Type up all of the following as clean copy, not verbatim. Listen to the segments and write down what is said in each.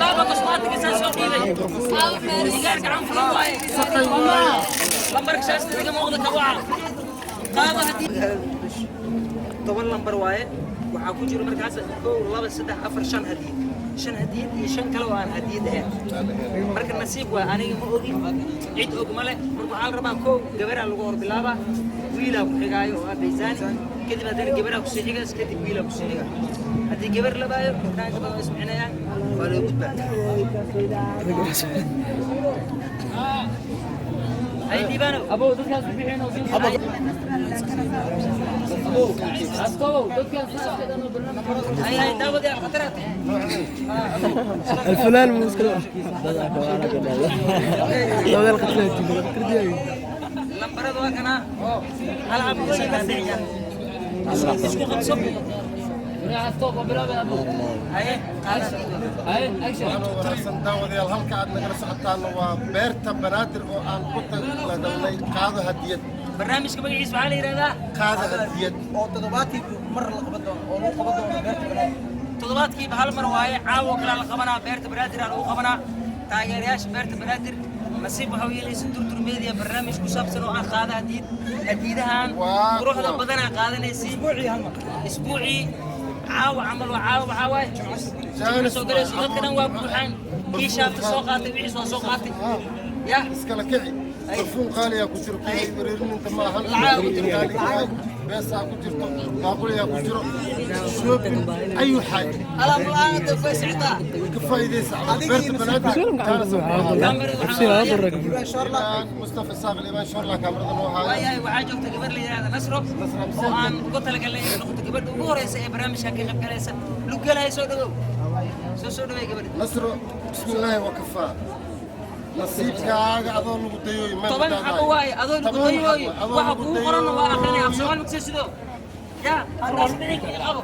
Baaba cosmetics soo dhiibay. Igaar gacan furan waaye. Lambarka shaashada iga muuqda ka waca. Qaado haddii 10 lambar waaye. Waxaa ku jiro markaas 1, 2, 3, 4, 5 hadiyad, 5 hadiyad iyo 5 kale oo aan hadiyad ahayn. Marka nasiib waa, aniga ma ogi, cid og male. Marka waxaa la rabaa, kow gabaraa lagu hor bilaabaa, wiilaa ku xigaayo oo ah Baysaani, kadib haddana gabaraa kusii xigaas, kadib wiilaa kusii xigaa. Haddii gabar la baayo, gabdhaha inta badan way isbixinayaan, waa loo gudbaa. Hay diibaano. Abow, dadkaas u bixin oo abow askobow dadkaas oo barnaamij. Hay hay, daawadayaal, khataraat. الفلان مسكين لو القتلات. Lambarada waa kana, hal cab sii dhaadhiciya, isku qabso. Askob waa bilaabay, abow. Haye, qaada. Hay, action. Wanaagsan daawadayaal, halka aad nagala socotaan waa beerta Banaadir oo aan ku talagalnay qaado hadiyad. Barnaamijka magaciisa waxaa la yidhahdaa qaado hadiyad, oo toddobaadkii mar la qaban doono oo lagu qaban doono beerta Banaadir. Toddobaadkiiba hal mar waaye, caawo kalaa la qabanaa, beerta Banaadir aa lagu qabanaa. Taageerayaasha beerta Banaadir nasiib waxaa u yeelaysa Durdur Media barnaamij ku saabsan oo ah qaada hadiyad. Hadiidahan Waa quruxda kuwa. badanaa qaadanaysi Isbuucii hal mar. Isbuucii caawa camal waa caawa, waxaa waaye jimco soo galayso. Dadka dhan waa buuxaan, kii shaafta soo qaatay, wixiis waa soo qaatay ya. Iskala kici, barfuun qaaliyaa ku jiro, kii wareerininta ma ahan. Lacag ku jirto. Qaali beesaa ku jirto, baaquliyaa ku jiro, shopping ayu xaaje. Alaab la'aan way socotaa. Ka faa'iidaysa beerta Banaadir taana. Kaamirada waxaa Mustafa Isaaq Liibaan Shorla kaamirada noo haayo. Waayahay, waxaa joogta gabar la yidhahda Nasro oo aan uga talagalnay inay noqoto gabadha ugu horeysa ee barnaamijkan ka qayb galaysa. Lugalahay, soo dhawow, soo dhawey gabadha. Nasro, bismillaahi wakafaa. Nasiibkaaga adoo lagu dayooy ma 10 xabo waaye, adoo lagu dayooyo. Waxa kugu qoranna waa aqrinay, af Soomaali magsee sidoo ya haddaas dhici qabo.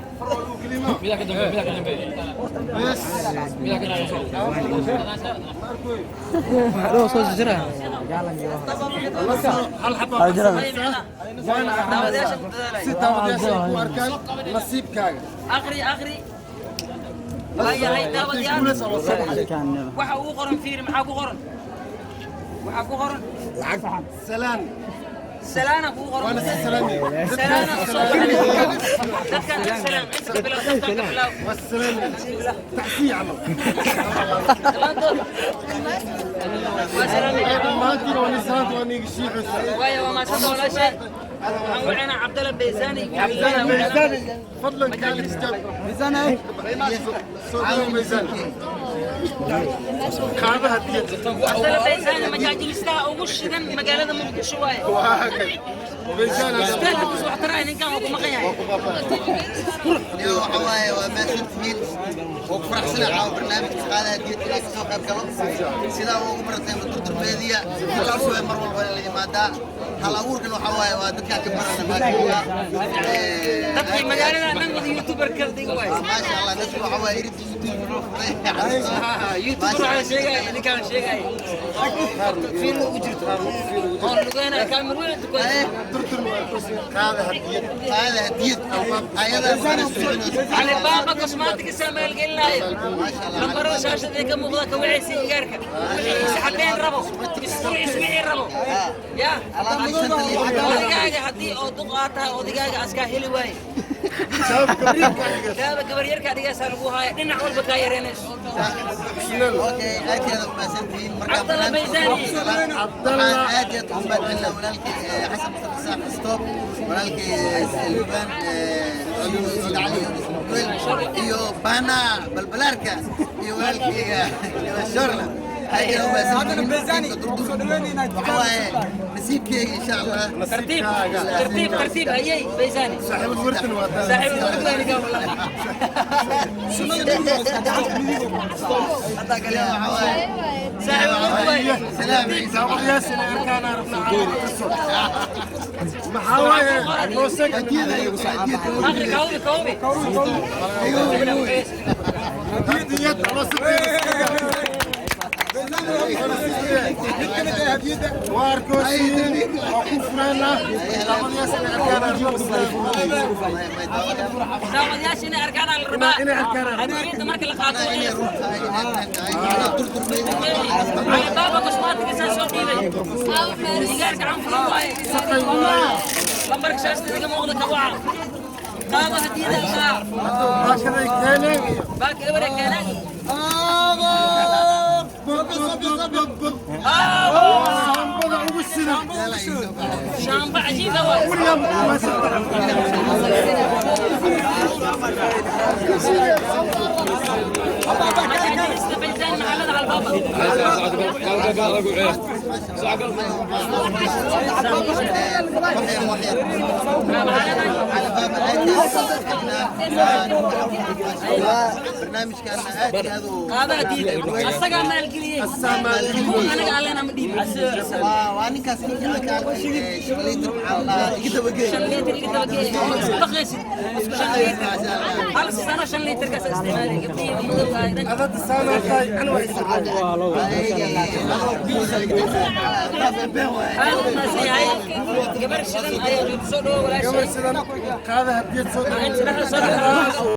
Midaa ka dambeeya, midaa ka dambeeya? Bes. Midaa ka dambeeya? Loo soo jira. Hal xabo daawadayaasha ku dadaalaya. Si daawadayaasha ay ku arkaan nasiibkaaga. Aqri, aqri. Waayahay daawadayaal, waxa ugu qoran fiiri, maxaa ku qoran? Waxaa ku qoran salaan. Salaana kugu qoran. Waana si salaami. Salaana soo dadkan ka salaam, inta ka bilow, dadkan ka bilow. Waa salaami tacsiya camal. Dhammaantood waa salaamay. Dhammaantiin waa ni salaanta, waa niiga shiixaysa. Waayo, waa maasanta walaashay. Waxaan wacaynaa Cabdalla Baysaani. Fadlan kaali istaag, soo dhawo Miisaan, qaada hadiyad. Cabdalla Baysaani majaajilistaha ugu shidan magaalada Muqdisho waaye. Waa kay Miisaan. Isbitaalka kus wax taraa, ninkan waa ku maqan yahay. Waxa waaye, waa mahadsantihiin oo ku faraxsana caawa barnaamijka qaada hadiyadka inaan kasoo qayb galo. Sidaa ugu baratay Durdur Media, halkaas way mar walba la yimaadaa. Hal abuurkan waxa waaye waa dadkaa ka barana, maasha Allah. Dadkii magaalada dhan wada youtuber kala dhig waaye. Maasha Allah, dadku waxa waaye irinta YouTube noo furay. YouTuber waxaa sheegaya ninkaan sheegaya fiil ugu jirto oo lugeynaya kaamir weyn tukanaya. Qaada hadiyad. Qaada hadiyad ayadaa Alibaba Cosmetics maalgelinaayo. Lambarada shaashada ee ka muuqda ka wacaysa igaarka wixii isxadeen rabo, isbuucis wixii rabo ya. Odigaaga haddii oo duq aad tahay, odigaaga askaa heli waaye, daaba gabar yarkaa dhigaysaa lagu haaya, dhinac walba kaa yareynayso. Okay, aad iyo aad u mahadsantihiin. Marka Cabdalla Baysaani. Waxaan aad iyo aad ugu mahadcelinaa walaalkay Xasan Mustafa Saaq Stop, walaalkay Liban Cali iyo Bana Balbalaarka iyo walaalkayga Shorla. Aad iyo aad u mahadsantihiin. Waxa waaye nasiibkeyga, insha Allah. Tartiib, tartiib, tartiib. Hayey Baysaani. Saaxiib alwirtan waa saaxiib alwirtan waa wallahi. Hadda kale waxa waaye saaxiib alwirtan. Salaam. Daawadayaasha inay arkaan aan rabnaa maxaa waaye noo sheeg. Aqri, kawbi, kawbi. Hadiyad loo. Waa arkoosiin, waa ku fureynaa daawadayaasha inay arkaan Daawadayaasha inay arkaan la rabaa. Inay arkaan. Hadiyadda marka la qaato Inay run tahay, inay tahay Cali Baaba cosmetics soo dhiibay. Igaar gacan furan waaye. Lambarka shaashada iga muuqda ka waca. Qaado hadiyada Allah. Baakaday keeneen. Baakada wareeg keeneen. Shaambada ugu sidan. Shaamba cajiib ah waaye. William Isbeddeltaan maxallada Cali Baaba. Barnaamijkan aad iyo aad u Qaado hadiyada. Asagaa maalgeliyey. Kuwa anaga allena ma dhiibin. Waa ninkaas ninka ka arkay shaqleyda, maxaa la dhahaa, iga dabageey. 5 litir iga dabageey. Isku dhaqaysid. 5 litir. Hal sano 5 litirkaas isticmaalay. Gabdhihii madowga dhan. Adada saanaa tahay anwa. Aad u mahadsan yahay. Gabar shidan ayaa joogto, soo dhawo walaashay. Gabar sidan qaada hadiyad soo Inta dhexda soo dhawo.